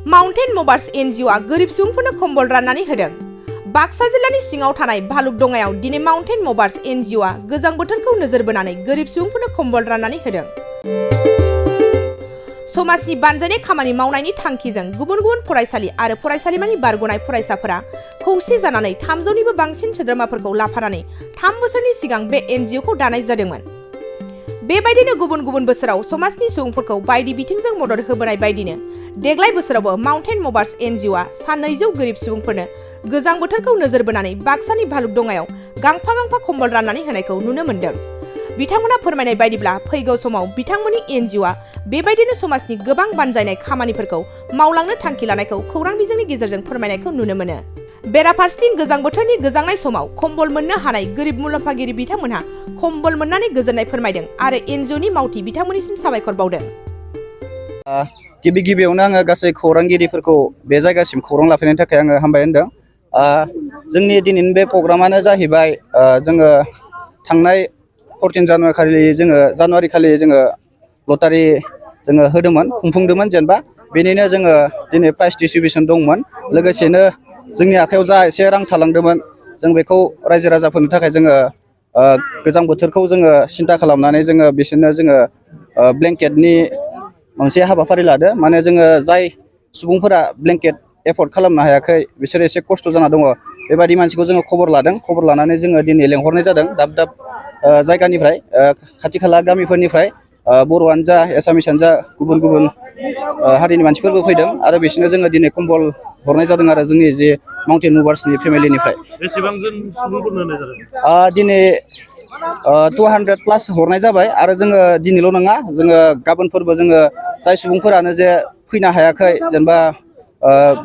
Mountain मुभार्स एनजिअ'आ गोरिब सुबुंफोरनो कम्बल राननानै होदों। बाक्सा जिल्लानि सिङाव थानाय भालुकदंगायाव दिनै माउन्टेन मुभार्स एनजिअ'आ गोजां बोथोरखौ नोजोर बोनानै गोरिब सुबुंफोरनो कम्बल राननानै होदों। समाजनि बानजायनाय खामानि मावनायनि थांखिजों गुबुन गुबुन फरायसालि आरो फरायसालिमानि बारग'नाय फरायसाफोरा खौसे जानानै 300निबो बांसिन सोद्रोमाफोरखौ लाफानानै 3 बोसोरनि सिगां बे एनजिअ'खौ दानाय जादोंमोन। बेबायदिनो गुबुन गुबुन बोसोराव समाजनि सुबुंफोरखौ बायदि बिथिंजों मदद होबोनाय बायदिनो देग्लाय बोसोरावबो माउन्टेन मुभार्स एनजिअ'आ सा 200 गोरिब सुबुंफोरनो गोजां बोथोरखौ नोजोर बोनानै बाक्सानि भालुकदंगायाव गांफा गांफा कम्बल राननानै होनायखौ नुनो मोन्दों। बिथांमोना फोरमायनाय बायदिब्ला फैगौ समाव बिथांमोननि एनजिअ'आ बेबायदिनो समाजनि गोबां बानजायनाय खामानिफोरखौ मावलांनो थांखि लानायखौ खौरां बिजोंनि गेजेरजों फोरमायनायखौ नुनो मोनो। बेराफारसेथिं गोजां बोथोरनि गोजांनाय समाव कम्बल मोननो हानाय गोरिब मुलाम्फागिरि बिथांमोनहा कम्बल मोननानै गोजोननाय फोरमायदों आरो एनजिअ'नि मावथि बिथांमोननिसिम साबायखर बावदों। गिबियावनो आङो गासै खौरांगिरिफोरखौ बे जायगासिम खौरां लाफैनायनि थाखाय आङो हामबाय होनदों। जोंनि दिनैनि बे प्रग्रामानो जाहैबाय जोङो थांनाय 14 जानुवारि खालि जोङो लटारि जोङो होदोंमोन, खुंफुंदोंमोन जेनेबा बेनिनो जोङो दिनै प्राइज डिस्ट्रिबिउसन दंमोन। लोगोसेनो जोंनि आखायाव जा एसे रां थालांदोंमोन जों बेखौ रायजो राजाफोरनि थाखाय जोङो गोजां बोथोरखौ जोङो सिन्था खालामनानै जोङो बिसोरनो जोङो ब्लेंकेटनि मोनसे हाबाफारि लादो। माने जोङो जाय सुबुंफोरा ब्लेंकेट एफर्ड खालामनो हायाखै बिसोरो एसे खस्थ' जाना दङ, बेबायदि मानसिखौ जोङो खबर लादों। खबर लानानै जोङो दिनै लेंहरनाय जादों दाब दाब जायगानिफ्राय, खाथि खाला गामिफोरनिफ्राय बर'आनो जा एसामिसआनो जा गुबुन गुबुन हारिनि मानसिफोरबो फैदों आरो बिसोरनो जोङो दिनै कम्बल हरनाय जादों आरो जोंनि जे माउन्टेन मुभार्सनि फेमिलिनिफ्राय। बेसेबां जन सुबुंफोरनो होनाय जादों? दिनै 200+ हरनाय जाबाय आरो जोङो दिनैल' नङा, जोङो गाबोनफोरबो जोङो जाय सुबुंफोरानो जे फैनो हायाखै जेनेबा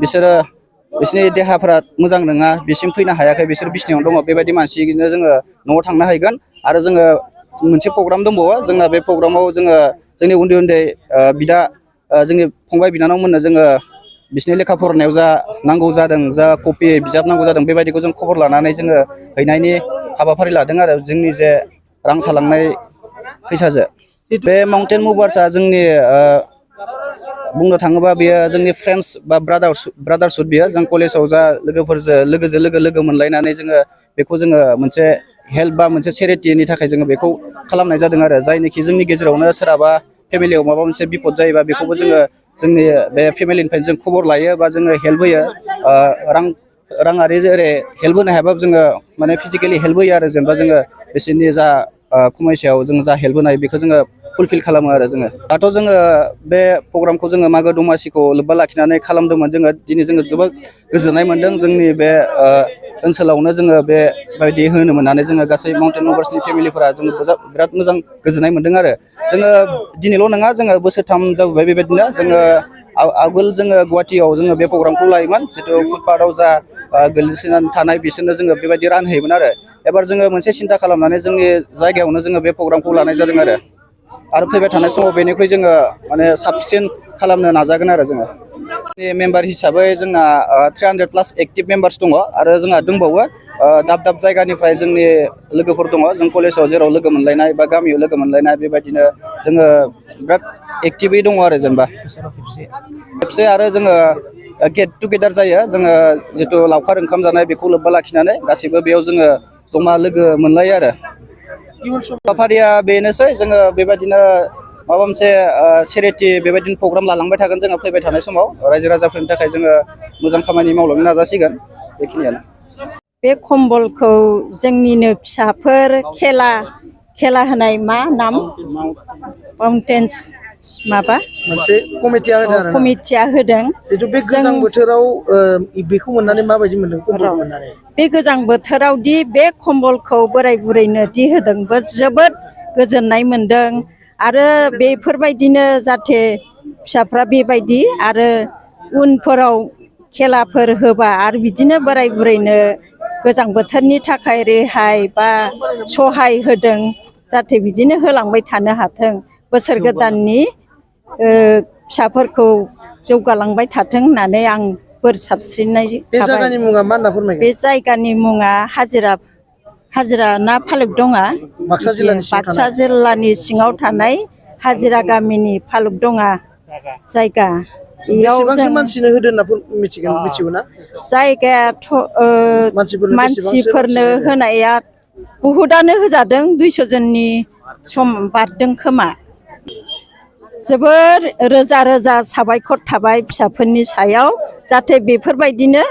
बिसोरनि देहाफोरा मोजां नङा, बिसिम फैनो हायाखै, बिसोर बिसिनायाव दङ, बेबायदि मानसिनो जोङो न'आव थांनो हैगोन। आरो जोङो मोनसे प्रग्राम दंबावो जोंना, बे प्रग्रामाव जोङो जोंनि उन्दै उन्दै बिदा जोंनि फंबाय बिनानावमोननो जोङो बिसिनि लेखा फरायनायाव जा नांगौ जादों, जा कपि बिजाब नांगौ जादों, बेबायदिखौ जों खबर लानानै जोङो हैनायनि हाबाफारि लादों आरो जोंनि जे रां थालांनाय फैसाजों। बे माउन्टेन मुभार्सआ जोंनि बुंनो थाङोबा बेयो जोंनि फ्रेन्ड्स बा ब्रादारसुड बियो। जों कलेजाव जा लोगोजों लोगो मोनलायनानै जोङो बेखौ जोङो मोनसे हेल्प बा मोनसे चेरिटिनि थाखाय जोङो बेखौ खालामनाय जादों आरो जायनोखि जोंनि गेजेरावनो सोरहाबा फेमिलियाव माबा मोनसे बिपद जायोबा बेखौबो जोङो जोंनि बे फेमिलिनिफ्राय जों खबर लायो बा जोङो हेल्प होयो। राङारि जेरै हेल्प होनो हायाबाबो जोङो माने फिजिकेलि हेल्प होयो आरो जेनेबा जोङो बिसोरनि जा खमायसायाव जों जा हेल्प होनाय बेखौ जोङो फुलफिल खालामो आरो जोङो। दाथ' जोङो बे प्रग्रामखौ जोङो मागो दमासिखौ लोब्बा लाखिनानै खालामदोंमोन। जोङो दिनै जोङो जोबोद गोजोननाय मोन्दों। जोंनि बे ओनसोलावनो जोङो बेबायदि होनो मोननानै जोङो गासै माउन्टेन मुभार्सनि फेमिलिफोरा जोङो बिराद मोजां गोजोननाय मोन्दों आरो जोङो दिनैल' नङा, जोङो बोसोरथाम जाबोबाय बेबायदिनो। जोङो आगोल जोङो गुवाहाटियाव जोङो बे प्रग्रामखौ लायोमोन, जितु फुटपाथाव जा गोलैसोनानै थानाय बिसोरनो जोङो बेबायदि रानहैयोमोन आरो एबार जोङो मोनसे सिन्था खालामनानै जोंनि जायगायावनो जोङो बे प्रग्रामखौ लानाय जादों आरो फैबाय थानाय समाव बेनिख्रुइ जोङो माने साबसिन खालामनो नाजागोन आरो जोङो। मेम्बार हिसाबै जोंना 300+ एक्टिभ मेम्बार्स दङ आरो जोंहा दंबावो दाब दाब जायगानिफ्राय जोंनि लोगोफोर दङ। जों कलेजाव जेराव लोगो मोनलायनाय बा गामियाव लोगो मोनलायनाय, बेबायदिनो जोङो बिराद एक्टिभै दङ आरो जेनेबा खेबसे आरो जोङो गेट टुगेदार जायो। जोङो जितु लावखार ओंखाम जानाय बेखौ लोब्बा लाखिनानै गासैबो बेयाव जोङो जमा लोगो मोनलायो आरो। हाबाफारिया बेनोसै, जोङो बेबायदिनो माबा मोनसे चेरिटि बेबायदिनो प्रग्राम लालांबाय थागोन जोङो फैबाय थानाय समाव। रायजो राजाफोरनि थाखाय जोङो मोजां खामानि मावलांनो नाजासिगोन, बेखिनियानो। बे कम्बलखौ जोंनिनो फिसाफोर खेला होनाय मा नाम माउन्टेन्स माबा मोनसे कमिटिया होदों। जितु बे गोजां बोथोराव बेखौ मोननानै माबायदि मोनदों कम्बलखौ मोननानै? बे गोजां बोथोराव दि बे कम्बलखौ बोराय बुरैनो दि होदोंबो जोबोद गोजोननाय मोनदों। आरो बेफोरबायदिनो जाहाथे फिसाफ्रा बेबायदि आरो उनफोराव खेलाफोर होबा आरो बिदिनो बोराय बुरैनो गोजां बोथोरनि थाखाय रेहाय बा सहाय होदों, जाहाथे बिदिनो होलांबाय थानो हाथों। बोसोर गोदाननि फिसाफोरखौ जौगालांबाय थाथों होननानै आं बोर सारस्रिनाय थाबाय। बे जायगानि मुङा मा होनना फोरमायगोन? बे जायगानि मुङा हाजिरा ना भालुकदंगा, बाक्सा जिल्लानि सिङाव थानाय हाजिरा गामिनि भालुकदंगा जायगा। बेयाव बेसेबांसो जों मानसिनो होदो होनना मिथिगौ ना जायगायाथ' मानसिफोरनो होनाया बहुदानो होजादों 200 जननि सम बारदों खोमा जोबोर रोजा रोजा साबायखर थाबाय फिसाफोरनि सायाव जाहाथे बेफोरबायदिनो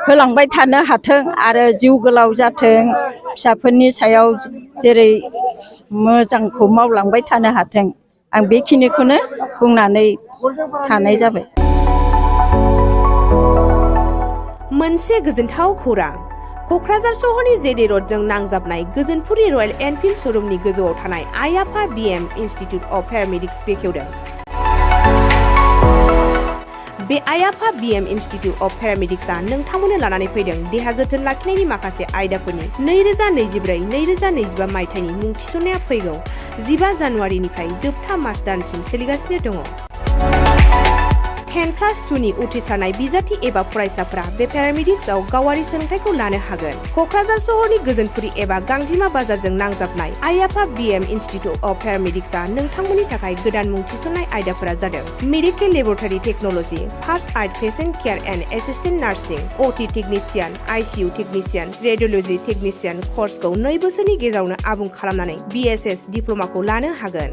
होलांबाय थानो हाथों आरो जिउ गोलाव जाथों फिसाफोरनि सायाव जेरै मोजांखौ मावलांबाय थानो हाथों आं बेखिनिखौनो बुंनानै थानाय जाबाय। मोनसे गोजोनथाव खौरां क'क्राझार सहरनि जेडे रडजों नांजाबनाय गोजोनपुरि रयेल एनफिल्ड श'रुमनि गोजौआव थानाय आइ आफा बिएम इनस्टिट्युट अफ पेरामेडिक्स बेखेवदों। बे आइ आफा बिएम इनस्टिट्युट अफ पेरामेडिक्सआ नोंथांमोननो लानानै फैदों देहा जोथोन लाखिनायनि माखासे आयदाफोरनि 2024-2025 मायथाइनि मुं थिसननाया फैगौ 15 जानुवारिनिफ्राय जोबथा मार्च दानसिम सोलिगासिनो दङ। 10+2 नि उथ्रिसारनाय बिजाथि एबा फरायसाफोरा बे पेरामेडिक्सआव गावारि सोलोंथाइखौ लानो हागोन। क'क्राझार सहरनि गोजोनपुरि एबा गांजिमा बाजारजों नांजाबनाय आइ आफा बिएम इनस्टिट्युट अफ पेरामेडिक्सआ नोंथांमोननि थाखाय गोदान मुं थिसननाय आयदाफोरा जादों medical laboratory technology, first aid patient care and assistant nursing, OT technician, ICU technician, radiology technician कर्सखौ 2 बोसोरनि गेजेरावनो आबुं खालामनानै बिएसएस डिप्ल'माखौ लानो हागोन।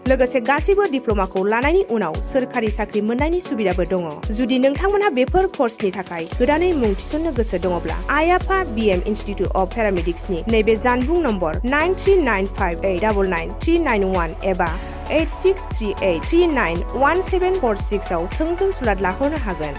लोगोसे गासैबो डिप्ल'माखौ लानायनि उनाव सोरखारि साख्रि मोननायनि सुबिदाबो दङ। जुदि नोंथांमोनहा बेफोर कर्सनि थाखाय गोदानै मुं थिसननो गोसो दङब्ला आइ आफा बिएम इनस्टिट्युट अफ पेरामेडिक्सनि नैबे जानबुं नम्बर 9395899391 एबा 8638391746 आव थोंजों सुलाद लाहरनो हागोन।